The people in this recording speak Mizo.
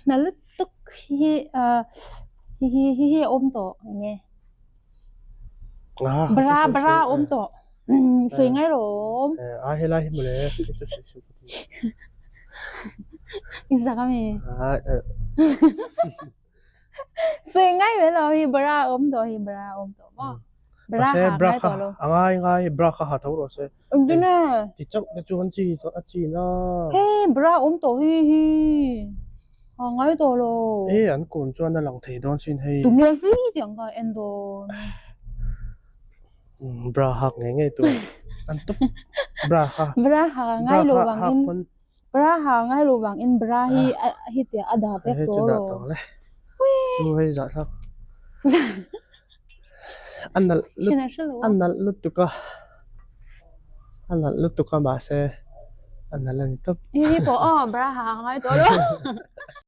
Na lutuk hi hi hi hi hi awm tawh enge bra bra awm tawh sawi ngai rawh a helai hi mawle hi chu sawi suh ka ti i zak ami sawi ngai ve lo hi bra awm tawh hi bra awm tawh maw bra ha ngai tawh lo a ngai ngai bra kha ha tho rawh se Engtin Ti chauh te chu an chi a chi na. Hei bra awm tawh hi hi. A ngai tawh lo. E an kun chuan a lang thei dawn sin hei. Tunge hi tiang kha en dawn. Bra hak ngei ngei tur an tup bra kha. Bra hak a ngai lo vang in bra hak a ngai lo vang in bra hi hi tiah a dah vek tawh lo. Chu hei zah thlak. A nalh a nalh lutuk a a nalh lutuk a mahse a nalh a ni tawp. Hi pawh aw bra ha a ngai tawh lo.